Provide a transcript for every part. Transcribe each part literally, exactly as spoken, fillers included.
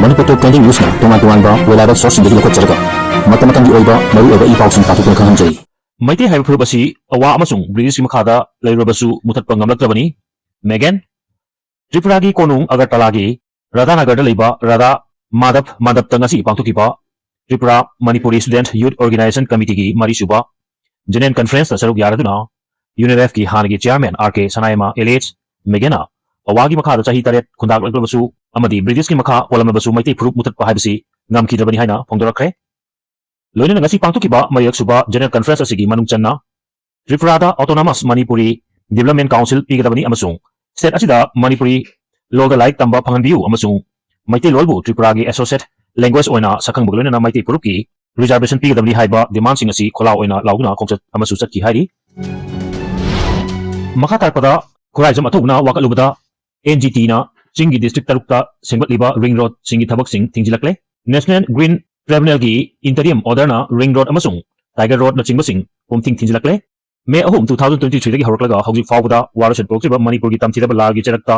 ꯃꯅꯤꯄꯨꯔ ꯇꯣꯞ twenty ꯅ꯭ꯌꯨꯁꯅ ꯇꯣꯉꯥꯟ ꯇꯣꯉꯥꯟꯕ reliable sourceꯁꯤꯡꯗꯒꯤ ꯂꯧꯈꯠꯆꯔꯒ ꯃꯇꯝ ꯃꯇꯝꯒꯤ ꯑꯣꯏꯕ ꯃꯔꯨꯑꯣꯏꯕ ꯏ ꯄꯥꯎꯁꯤꯡ ꯄꯥꯊꯣꯛꯇꯨꯅ ꯈꯪꯍꯟꯖꯔꯤ꯫ ꯃꯩꯇꯩ ꯍꯥꯏꯕ ꯐꯨꯔꯨꯞ ꯑꯁꯤ ꯑꯋꯥ ꯑꯃꯁꯨꯡ ꯕ꯭ꯔꯤꯇꯤꯁꯀꯤ ꯃꯈꯥꯗ ꯂꯩꯔꯨꯔꯕꯁꯨ ꯃꯨꯊꯠꯄ ꯉꯝꯂꯛꯇ꯭ꯔꯕꯅꯤ꯫ ꯃꯦꯒꯦꯟ, ꯇ꯭ꯔꯤꯄꯨꯔꯥꯒꯤ ꯀꯣꯅꯨꯡ ꯑꯒꯔꯇꯂꯥꯒꯤ ꯔꯥꯙꯥꯅꯒꯔꯗ ꯂꯩꯕ ꯔꯥꯙꯥ ꯃꯥꯙꯕ ꯃꯟꯗꯞꯇ ꯉꯁꯤ ꯄꯥꯡꯊꯣꯛꯈꯤꯕ Tripura Manipuri student youth organization ꯀꯃꯤꯇꯤꯒꯤ ꯃꯔꯤꯁꯨꯕ ꯖꯦꯅꯔꯦꯜ ꯀꯟꯐꯔꯦꯟꯁꯇ ꯁꯔꯨꯛ ꯌꯥꯔꯗꯨꯅ UNLFꯀꯤ ꯍꯥꯟꯅꯒꯤ ꯆꯤꯌꯥꯔꯃꯦꯟ ꯑꯥꯔ ꯀꯦ ꯁꯅꯥꯌꯥꯏꯃ ꯑꯦꯂꯤꯌꯦꯁ ꯃꯦꯒꯦꯅ ꯑꯋꯥꯒꯤ ꯃꯈꯥꯗ ꯆꯍꯤ ꯇꯔꯦꯠ ꯈꯨꯟꯗꯥꯛꯂꯛꯂꯕꯁꯨ ꯑꯃꯗꯤ ꯕ꯭ꯔꯤꯇꯤꯁꯀꯤ ꯃꯈꯥ ꯄꯣꯜꯂꯝꯂꯕꯁꯨ ꯃꯩꯇꯩ ꯐꯨꯔꯨꯞ ꯃꯨꯊꯠꯄ ꯍꯥꯏꯕꯁꯤ ꯉꯝꯈꯤꯗ꯭ꯔꯕꯅꯤ ꯍꯥꯏꯅ ꯐꯣꯡꯗꯣꯔꯛꯈ꯭ꯔꯦ꯫ ꯂꯣꯏꯅꯅ ꯉꯁꯤ ꯄꯥꯡꯊꯣꯛꯈꯤꯕ ꯃꯔꯤꯔꯛꯁꯨꯕ ꯖꯦꯅꯔꯦꯜ ꯀꯟꯐꯔꯦꯟꯁ ꯑꯁꯤꯒꯤ ꯃꯅꯨꯡ ꯆꯟꯅ ꯇ꯭ꯔꯤꯄꯨꯔꯥꯗ Autonomous Manipuri Development Council ꯄꯤꯒꯗꯕꯅꯤ ꯑꯃꯁꯨꯡ ꯁ꯭ꯇꯦꯠ ꯑꯁꯤꯗ ꯃꯅꯤꯄꯨꯔꯤ ꯂꯣꯜꯗ ꯂꯥꯏꯔꯤꯛ ꯇꯝꯕ ꯐꯪꯍꯟꯕꯤꯌꯨ ꯑꯃꯁꯨꯡ ꯃꯩꯇꯩꯂꯣꯟꯕꯨ ꯇ꯭ꯔꯤꯄꯨꯔꯥꯒꯤ ꯑꯦꯁꯣꯁꯤꯌꯦꯠ ꯂꯦꯡꯒ꯭ꯋꯦꯖ ꯑꯣꯏꯅ ꯁꯛꯈꯪꯕꯒ ꯂꯣꯏꯅꯅ ꯃꯩꯇꯩ ꯐꯨꯔꯨꯞꯀꯤ ꯔꯤꯖꯥꯔꯕꯦꯁꯟ ꯄꯤꯒꯗꯕꯅꯤ ꯍꯥꯏꯕ ꯗꯤꯃꯥꯟꯁꯤꯡ ꯑꯁꯤ ꯈꯣꯜꯂꯥꯎ ꯑꯣꯏꯅ ꯂꯥꯎꯗꯨꯅ ꯈꯣꯡꯆꯠ ꯑꯃꯁꯨ ꯆꯠꯈꯤ ꯍꯥꯏꯔꯤ꯫ ꯃꯈꯥ ꯇꯥꯔꯛꯄꯗ ꯈꯨꯔꯥꯏꯖꯝ ꯑꯊꯧꯕꯅ ꯋꯥꯀꯠꯂꯨꯕꯗ NGTꯅ ꯆꯤꯡꯒꯤ ꯗꯤꯁꯇ꯭ꯔꯤꯛ ꯇꯔꯨꯛꯇ ꯁꯦꯝꯒꯠꯂꯤꯕ ꯔꯤꯡ ꯔꯣꯗꯁꯤꯡꯒꯤ ꯊꯕꯛꯁꯤꯡ ꯊꯤꯡꯖꯤꯜꯂꯛꯂꯦ꯫ National Green Tribunalꯒꯤ interim orderꯅ ꯔꯤꯡ ꯔꯣꯗ ꯑꯃꯁꯨꯡ ꯇꯥꯏꯒꯔ ꯔꯣꯗꯅꯆꯤꯡꯕꯁꯤꯡ ꯄꯨꯝꯊꯤꯡ ꯊꯤꯡꯖꯤꯜꯂꯛꯂꯦ꯫ ꯃꯦ ꯑꯍꯨꯝ, two thousand twenty threeꯗꯒꯤ ꯍꯧꯔꯛꯂꯒ ꯍꯧꯖꯤꯛ ꯐꯥꯎꯕꯗ ꯋꯥꯔꯣꯏꯁꯤꯟ ꯄꯨꯔꯛꯇ꯭ꯔꯤꯕ ꯃꯅꯤꯄꯨꯔꯒꯤ ꯇꯝꯊꯤꯔꯕ ꯂꯥꯒꯤ ꯆꯩꯔꯛꯇ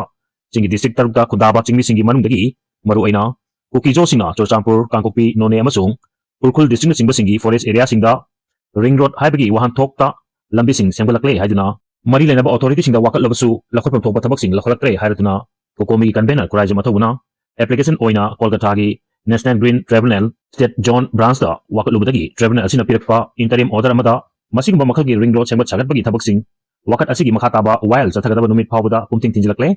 ꯆꯤꯡꯒꯤ ꯗꯤꯁꯇ꯭ꯔꯤꯛ ꯇꯔꯨꯛꯇ ꯈꯨꯟꯗꯥꯕ ꯆꯤꯡꯃꯤꯁꯤꯡꯒꯤ ꯃꯅꯨꯡꯗꯒꯤ ꯃꯔꯨꯑꯣꯏꯅ ꯀꯨꯀꯤꯖꯣꯁꯤꯡꯅ ꯆꯨꯔꯆꯥꯟꯄꯨꯔ, ꯀꯥꯡꯄꯣꯛꯄꯤ, ꯅꯣꯅꯦ ꯑꯃꯁꯨꯡ ꯎꯈ꯭ꯔꯨꯜ ꯗꯤꯁꯇ꯭ꯔꯤꯛꯅꯆꯤꯡꯕꯁꯤꯡꯒꯤ ꯐꯣꯔꯦꯁ ꯑꯦꯔꯤꯌꯥꯁꯤꯡꯗ ꯔꯤꯡ ꯔꯣꯗ ꯍꯥꯏꯕꯒꯤ ꯋꯥꯍꯟꯊꯣꯛꯇ ꯂꯝꯕꯤꯁꯤꯡ ꯁꯦꯝꯒꯠꯂꯛꯂꯦ ꯍꯥꯏꯗꯨꯅ ꯃꯔꯤ ꯂꯩꯅꯕ ꯑꯣꯊꯣꯔꯤꯇꯤꯁꯤꯡꯗ ꯋꯥꯀꯠꯂꯕꯁꯨ ꯂꯧꯈꯠꯐꯝ ꯊꯣꯛꯄ ꯊꯕꯛꯁꯤꯡ ꯂꯧꯈꯠꯂꯛꯇ꯭ꯔꯦ ꯍꯥꯏꯔꯗꯨꯅ ꯀꯣꯀꯣꯃꯤꯒꯤ ꯀꯟꯚꯦꯅꯔ ꯈꯨꯔꯥꯏꯖꯝ ꯑꯊꯧꯕꯅ ꯑꯦꯄ꯭ꯂꯤꯀꯦꯁꯟ ꯑꯣꯏꯅ ꯀꯣꯜꯀꯇꯥꯒꯤ National Green Tribunal State Zone Branchꯇ ꯋꯥꯀꯠꯂꯨꯕꯗꯒꯤ ꯇ꯭ꯔꯤꯕꯨꯅꯦꯜ ꯑꯁꯤꯅ ꯄꯤꯔꯛꯄ interim order ꯑꯃꯗ ꯃꯁꯤꯒꯨꯝꯕ ꯃꯈꯜꯒꯤ ꯔꯤꯡ ꯔꯣꯗ ꯁꯦꯝꯒꯠ ꯁꯥꯒꯠꯄꯒꯤ ꯊꯕꯛꯁꯤꯡ ꯋꯥꯀꯠ ꯑꯁꯤꯒꯤ ꯃꯈꯥ ꯇꯥꯕ ꯋꯥꯌꯦꯜ ꯆꯠꯊꯒꯗꯕ ꯅꯨꯃꯤꯠ ꯐꯥꯎꯕꯗ ꯄꯨꯝꯊꯤꯡ ꯊꯤꯡꯖꯤꯜꯂꯛꯂꯦ꯫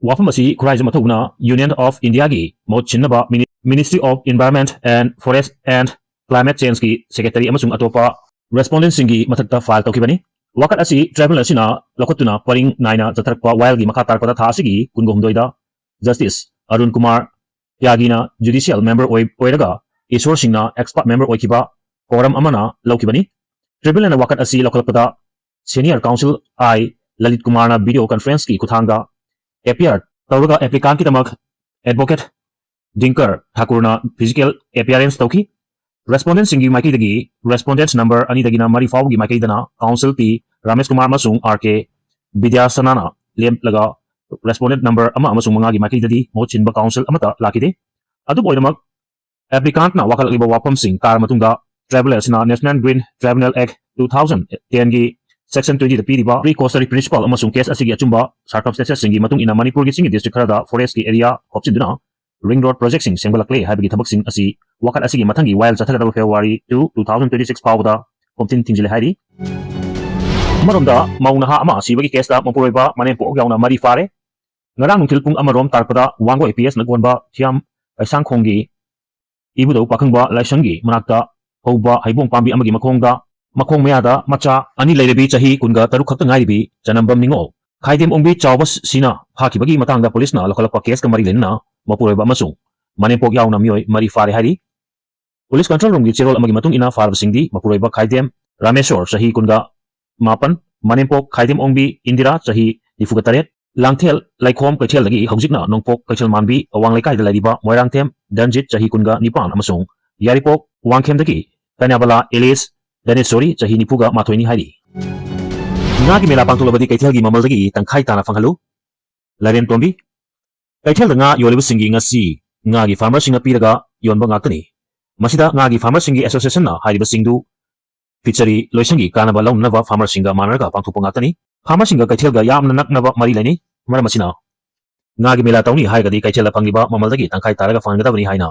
ꯋꯥꯐꯝ ꯑꯁꯤ ꯈꯨꯔꯥꯏꯖꯝ ꯑꯊꯧꯕꯅ Union of Indiaꯒꯤ ꯃꯍꯨꯠ ꯁꯤꯟꯅꯕ Mini-, Ministry of Environment and Forest and Climate Changeꯀꯤ secretary ꯑꯃꯁꯨꯡ ꯑꯇꯣꯞꯄ respondentꯁꯤꯡꯒꯤ ꯃꯊꯛꯇ file ꯇꯧꯈꯤꯕꯅꯤ꯫ ꯋꯥꯀꯠ ꯑꯁꯤ ꯇ꯭ꯔꯤꯕꯨꯅꯦꯜ ꯑꯁꯤꯅ ꯂꯧꯈꯠꯇꯨꯅ ꯄꯔꯤꯡ ꯅꯥꯏꯅ ꯆꯠꯊꯔꯛꯄ ꯋꯥꯌꯦꯜꯒꯤ ꯃꯈꯥ ꯇꯥꯔꯛꯄꯗ ꯊꯥ ꯑꯁꯤꯒꯤ ꯀꯨꯟꯒ ꯍꯨꯝꯗꯣꯏꯗ Justice Arun Kumar ꯇ꯭ꯌꯥꯒꯤꯅ judicial member ꯑꯣꯏ-, ꯑꯣꯏꯔꯒ ꯏꯁꯣꯔ ꯁꯤꯡꯅ expert member ꯑꯣꯏꯈꯤꯕ quorum ꯑꯃꯅ ꯂꯧꯈꯤꯕꯅꯤ꯫ ꯇ꯭ꯔꯤꯕꯨꯅꯦꯜꯅ ꯋꯥꯀꯠ ꯑꯁꯤ ꯂꯧꯈꯠꯂꯛꯄꯗ senior counsel I ꯂꯂꯤꯠ ꯀꯨꯃꯥꯔꯅ video conferenceꯀꯤ ꯈꯨꯠꯊꯥꯡꯗ appear ꯇꯧꯔꯒ applicantꯀꯤꯗꯃꯛ advocate ꯗꯤꯡꯀꯔ ꯊꯥꯀꯨꯔꯅ physical appearance ꯇꯧꯈꯤ꯫ Respondentꯁꯤꯡꯒꯤ ꯃꯥꯏꯀꯩꯗꯒꯤ respondents number ꯑꯅꯤꯗꯒꯤꯅ ꯃꯔꯤ ꯐꯥꯎꯕꯒꯤ ꯃꯥꯏꯀꯩꯗꯅ counsel ꯄꯤ ꯔꯥꯃꯦꯁ ꯀꯨꯃꯥꯔ ꯑꯃꯁꯨꯡ ꯑꯥꯔ ꯀꯦ ꯕꯤꯗ꯭ꯌꯥꯁꯅꯥꯅ ꯂꯦꯞꯂꯒ respondent number ꯑꯃ ꯑꯃꯁꯨꯡ ꯃꯉꯥꯒꯤ ꯃꯥꯏꯀꯩꯗꯗꯤ ꯃꯍꯨꯠ ꯁꯤꯟꯕ counsel ꯑꯃꯠꯇ ꯂꯥꯛꯈꯤꯗꯦ꯫ ꯑꯗꯨꯕꯨ ꯑꯣꯏꯅꯃꯛ, applicantꯅ ꯋꯥꯀꯠꯂꯛꯂꯤꯕ ꯋꯥꯐꯝꯁꯤꯡ ꯇꯥꯔꯕ ꯃꯇꯨꯡꯗ, travellerꯁꯤꯅ National Green Tribunal Act two thousand ten ꯒꯤ section twenty ꯗ ꯄꯤꯔꯤꯕ precautionary principle ꯑꯃꯁꯨꯡ case ꯑꯁꯤꯒꯤ ꯑꯆꯨꯝꯕ circumstancesꯁꯤꯡꯒꯤ ꯃꯇꯨꯡ ꯏꯟꯅ ꯃꯅꯤꯄꯨꯔꯒꯤ ꯆꯤꯡꯒꯤ district ꯈꯔꯗ forestꯀꯤ area ꯍꯥꯞꯆꯤꯟꯗꯨꯅ ring road projectꯁꯤꯡ ꯁꯦꯝꯒꯠꯂꯛꯂꯦ ꯍꯥꯏꯕꯒꯤ ꯊꯕꯛꯁꯤꯡ ꯑꯁꯤ ꯋꯥꯀꯠ ꯑꯁꯤꯒꯤ ꯃꯊꯪꯒꯤ ꯋꯥꯌꯦꯜ ꯆꯠꯊꯒꯗꯕ February two, two thousand twenty-six ꯐꯥꯎꯕꯗ ꯈꯣꯝꯊꯤꯟ ꯊꯤꯡꯖꯤꯜꯂꯦ ꯍꯥꯏꯔꯤ꯫ ꯑꯃꯔꯣꯝꯗ, ꯃꯧ ꯅꯍꯥ ꯑꯃ ꯁꯤꯕꯒꯤ caseꯇ ꯃꯄꯨꯔꯣꯏꯕ ꯃꯅꯦꯝꯄꯣꯛ ꯌꯥꯎꯅ ꯃꯔꯤ ꯐꯥꯔꯦ꯫ ꯉꯔꯥꯡ ꯅꯨꯡꯊꯤꯜ ꯄꯨꯡ ꯑꯃ ꯔꯣꯝ ꯇꯥꯔꯛꯄꯗ ꯋꯥꯡꯒꯣꯏ PSꯅ ꯀꯣꯟꯕ ꯊꯤꯌꯥꯝ ꯀꯩꯁꯥꯡꯈꯣꯡꯒꯤ ꯏꯕꯨꯙꯧ ꯄꯥꯈꯪꯕ ꯂꯥꯏꯁꯪꯒꯤ ꯃꯅꯥꯛꯇ ꯍꯧꯕ ꯍꯩꯕꯣꯡ ꯄꯥꯝꯕꯤ ꯑꯃꯒꯤ ꯃꯈꯣꯡꯗ, ꯃꯈꯣꯡ ꯃꯌꯥꯗ ꯃꯆꯥ ꯑꯅꯤ ꯂꯩꯔꯕꯤ ꯆꯍꯤ ꯀꯨꯟꯒ ꯇꯔꯨꯛ ꯈꯛꯇ ꯉꯥꯏꯔꯤꯕꯤ ꯆꯅꯝꯕꯝ ꯅꯤꯉꯣꯜ ꯈꯥꯏꯗꯦꯝ ꯑꯣꯡꯕꯤ ꯆꯥꯎꯕ ꯁꯤꯅ ꯐꯥꯈꯤꯕꯒꯤ ꯃꯇꯥꯡꯗ ꯄꯨꯂꯤꯁꯅ ꯂꯧꯈꯠꯂꯛꯄ caseꯀ ꯃꯔꯤ ꯂꯩꯅꯅ ꯃꯄꯨꯔꯣꯏꯕ ꯑꯃꯁꯨꯡ ꯃꯅꯦꯝꯄꯣꯛ ꯌꯥꯎꯅ ꯃꯤꯑꯣꯏ ꯃꯔꯤ ꯐꯥꯔꯦ ꯍꯥꯏꯔꯤ꯫ ꯄꯨꯂꯤꯁ control roomꯒꯤ ꯆꯦꯔꯣꯜ ꯑꯃꯒꯤ ꯃꯇꯨꯡ ꯏꯟꯅ ꯐꯥꯔꯕꯁꯤꯡꯗꯤ ꯃꯄꯨꯔꯣꯏꯕ ꯈꯥꯏꯗꯦꯝ ꯔꯥꯃꯦꯁꯣꯔ ꯆꯍꯤ ꯀꯨꯟꯒ ꯃꯥꯄꯟ, ꯃꯅꯦꯝꯄꯣꯛ ꯈꯥꯏꯗꯦꯝ ꯑꯣꯡꯕꯤ ꯏꯟꯗꯤꯔꯥ ꯆꯍꯤ ꯅꯤꯐꯨꯒ ꯇꯔꯦꯠ, ꯂꯥꯡꯊꯦꯜ ꯂꯩꯈꯣꯝ ꯀꯩꯊꯦꯜꯗꯒꯤ ꯍꯧꯖꯤꯛꯅ ꯅꯣꯡꯄꯣꯛ ꯀꯩꯊꯦꯜ ꯃꯥꯟꯕꯤ ꯑꯋꯥꯡ ꯂꯩꯀꯥꯏꯗ ꯂꯩꯔꯤꯕ ꯃꯣꯏꯔꯥꯡꯊꯦꯝ ꯗꯟꯖꯤꯠ ꯆꯍꯤ ꯀꯨꯟꯒ ꯅꯤꯄꯥꯟ ꯑꯃꯁꯨꯡ ꯌꯥꯏꯔꯤꯄꯣꯛ ꯋꯥꯡꯈꯦꯝꯗꯒꯤ ꯀꯩꯅꯥꯕꯂꯥ ꯑꯦꯂꯤꯁ ꯗꯅꯦꯁꯣꯔꯤ ꯆꯍꯤ ꯅꯤꯐꯨꯒ ꯃꯥꯊꯣꯏꯅꯤ ꯍꯥꯏꯔꯤ꯫ ꯉꯥꯒꯤ ꯃꯦꯂꯥ ꯄꯥꯡꯊꯣꯛꯂꯕꯗꯤ ꯀꯩꯊꯦꯜꯒꯤ ꯃꯃꯜꯗꯒꯤ ꯇꯪꯈꯥꯏ ꯇꯥꯅ ꯐꯪꯍꯜꯂꯨ꯫ ꯂꯥꯏꯔꯦꯟ ꯇꯣꯝꯕꯤ, ꯀꯩꯊꯦꯜꯗ ꯉꯥ ꯌꯣꯜꯂꯤꯕꯁꯤꯡꯒꯤ ꯉꯥꯁꯤ ꯉꯥꯒꯤ farmerꯁꯤꯡꯅ ꯄꯤꯔꯒ ꯌꯣꯟꯕ ꯉꯥꯛꯇꯅꯤ꯫ ꯃꯁꯤꯗ ꯉꯥꯒꯤ farmerꯁꯤꯡꯒꯤ associationꯅ ꯍꯥꯏꯔꯤꯕꯁꯤꯡꯗꯨ fishery ꯂꯣꯏꯁꯪꯒꯤ ꯀꯥꯟꯅꯕ ꯂꯧꯅꯅꯕ farmerꯁꯤꯡꯒ ꯃꯥꯟꯅꯔꯒ ꯄꯥꯡꯊꯣꯛꯄ ꯉꯥꯛꯇꯅꯤ꯫ Farmerꯁꯤꯡꯒ ꯀꯩꯊꯦꯜꯒ ꯌꯥꯝꯅ ꯅꯛꯅꯕ ꯃꯔꯤ ꯂꯩꯅꯩ꯫ ꯃꯔꯝ ꯑꯁꯤꯅ, ꯉꯥꯒꯤ ꯃꯦꯂꯥ ꯇꯧꯅꯤ ꯍꯥꯏꯔꯒꯗꯤ ꯀꯩꯊꯦꯜꯗ ꯐꯪꯂꯤꯕ ꯃꯃꯜꯗꯒꯤ ꯇꯪꯈꯥꯏ ꯇꯥꯔꯒ ꯐꯪꯍꯟꯒꯗꯕꯅꯤ ꯍꯥꯏꯅ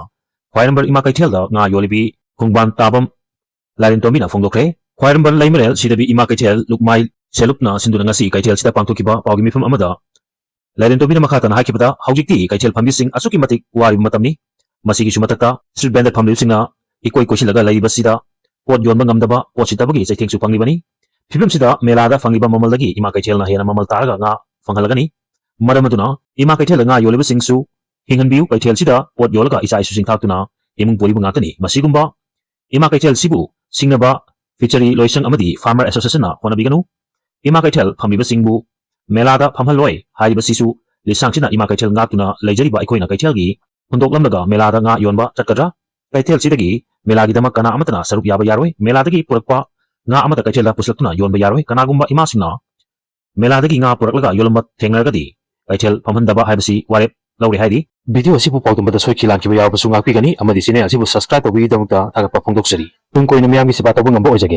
ꯈ꯭ꯋꯥꯏꯔꯝꯕꯟ ꯏꯃꯥ ꯀꯩꯊꯦꯜꯗ ꯉꯥ ꯌꯣꯜꯂꯤꯕꯤ ꯈꯣꯡꯕꯥꯟ ꯇꯥꯕꯝ ꯂꯥꯏꯔꯦꯟ ꯇꯣꯝꯕꯤꯅ ꯐꯣꯡꯗꯣꯛꯈ꯭ꯔꯦ꯫ ꯈ꯭ꯋꯥꯏꯔꯝꯕꯟ ꯂꯩꯃꯔꯦꯜ ꯁꯤꯗꯕꯤ ꯏꯃꯥ ꯀꯩꯊꯦꯜ ꯂꯨꯞꯃꯥꯏ ꯁꯦꯂꯨꯞꯅ ꯁꯤꯟꯗꯨꯅ ꯉꯁꯤ ꯀꯩꯊꯦꯜꯁꯤꯗ ꯄꯥꯡꯊꯣꯛꯈꯤꯕ ꯄꯥꯎꯒꯤ ꯃꯤꯐꯝ ꯑꯃꯗ ꯂꯥꯏꯔꯦꯟ ꯇꯣꯝꯕꯤꯅ ꯃꯈꯥ ꯇꯥꯅ ꯍꯥꯏꯈꯤꯕꯗ, ꯍꯧꯖꯤꯛꯇꯤ ꯀꯩꯊꯦꯜ ꯐꯝꯕꯤꯁꯤꯡ ꯑꯁꯨꯛꯀꯤ ꯃꯇꯤꯛ ꯋꯥꯔꯤꯕ ꯃꯇꯝꯅꯤ꯫ ꯃꯁꯤꯒꯤꯁꯨ ꯃꯊꯛꯇ street vendor ꯐꯝꯂꯤꯕꯁꯤꯡꯅ ꯏꯀꯣꯏ ꯀꯣꯏꯁꯤꯜꯂꯒ ꯂꯩꯔꯤꯕꯁꯤꯗ ꯄꯣꯠ ꯌꯣꯟꯕ ꯉꯝꯗꯕ, ꯄꯣꯠ ꯁꯤꯠꯇꯕꯒꯤ ꯆꯩꯊꯦꯡꯁꯨ ꯐꯪꯂꯤꯕꯅꯤ꯫ ꯐꯤꯕꯝꯁꯤꯗ ꯃꯦꯂꯥꯗ ꯐꯪꯂꯤꯕ ꯃꯃꯜꯗꯒꯤ ꯏꯃꯥ ꯀꯩꯊꯦꯜꯅ ꯍꯦꯟꯅ ꯃꯃꯜ ꯇꯥꯔꯒ ꯉꯥ ꯐꯪꯍꯜꯂꯒꯅꯤ꯫ ꯃꯔꯝ ꯑꯗꯨꯅ ꯏꯃꯥ ꯀꯩꯊꯦꯜꯗ ꯉꯥ ꯌꯣꯜꯂꯤꯕꯁꯤꯡꯁꯨ ꯍꯤꯡꯍꯟꯕꯤꯌꯨ, ꯀꯩꯊꯦꯜꯁꯤꯗ ꯄꯣꯠ ꯌꯣꯜꯂꯒ ꯏꯆꯥ ꯏꯁꯨꯁꯤꯡ ꯊꯥꯛꯇꯨꯅ ꯏꯃꯨꯡ ꯄꯨꯔꯤꯕ ꯉꯥꯛꯇꯅꯤ꯫ ꯃꯁꯤꯒꯨꯝꯕ ꯏꯃꯥ ꯀꯩꯊꯦꯜꯁꯤꯕꯨ ꯁꯤꯡꯅꯕ fishery ꯂꯣꯏꯁꯪ ꯑꯃꯗꯤ farmer associationꯅ ꯍꯣꯠꯅꯕꯤꯒꯅꯨ꯫ ꯏꯃꯥ ꯀꯩꯊꯦꯜ ꯐꯝꯂꯤꯕꯁꯤꯡꯕꯨ ꯃꯦꯂꯥꯗ ꯐꯝꯍꯜꯂꯣꯏ ꯍꯥꯏꯔꯤꯕꯁꯤꯁꯨ ꯂꯤꯁꯥꯡꯁꯤꯠꯅ ꯏꯃꯥ ꯀꯩꯊꯦꯜ ꯉꯥꯛꯇꯨꯅ ꯂꯩꯖꯔꯤꯕ ꯑꯩꯈꯣꯏꯅ ꯀꯩꯊꯦꯜꯒꯤ ꯍꯨꯟꯗꯣꯛꯂꯝꯂꯒ ꯃꯦꯂꯥꯗ ꯉꯥ ꯌꯣꯟꯕ ꯆꯠꯀꯗ꯭ꯔꯥ? ꯀꯩꯊꯦꯜꯁꯤꯗꯒꯤ ꯃꯦꯂꯥꯒꯤꯗꯃꯛ ꯀꯅꯥ ꯑꯃꯠꯇꯅ ꯁꯔꯨꯛ ꯌꯥꯕ ꯌꯥꯔꯣꯏ꯫ ꯃꯦꯂꯥꯗꯒꯤ ꯄꯨꯔꯛꯄ ꯉꯥ ꯑꯃꯠꯇ ꯀꯩꯊꯦꯜꯗ ꯄꯨꯁꯤꯜꯂꯛꯇꯨꯅ ꯌꯣꯟꯕ ꯌꯥꯔꯣꯏ꯫ ꯀꯅꯥꯒꯨꯝꯕ ꯏꯃꯥꯁꯤꯡꯅ ꯃꯦꯂꯥꯗꯒꯤ ꯉꯥ ꯄꯨꯔꯛꯂꯒ ꯌꯣꯜꯂꯝꯕ ꯊꯦꯡꯅꯔꯒꯗꯤ ꯀꯩꯊꯦꯜ ꯐꯝꯍꯟꯗꯕ ꯍꯥꯏꯕꯁꯤ ꯋꯥꯔꯦꯞ ꯂꯧꯔꯦ ꯍꯥꯏꯔꯤ꯫ Video ꯑꯁꯤꯕꯨ ꯄꯥꯎꯗꯝꯕꯗ ꯁꯣꯏꯈꯤ ꯂꯥꯟꯈꯤꯕ ꯌꯥꯎꯔꯕꯁꯨ ꯉꯥꯛꯄꯤꯒꯅꯤ ꯑꯃꯗꯤ channel ꯑꯁꯤꯕꯨ subscribe ꯇꯧꯕꯤꯕꯒꯤꯗꯃꯛꯇ ꯊꯥꯒꯠꯄ ꯐꯣꯡꯗꯣꯛꯆꯔꯤ꯫ ꯇꯨꯡ ꯀꯣꯏꯅ ꯃꯤꯌꯥꯝꯒꯤ ꯁꯦꯕꯥ ꯇꯧꯕ ꯉꯝꯕ ꯑꯣꯏꯖꯒꯦ꯫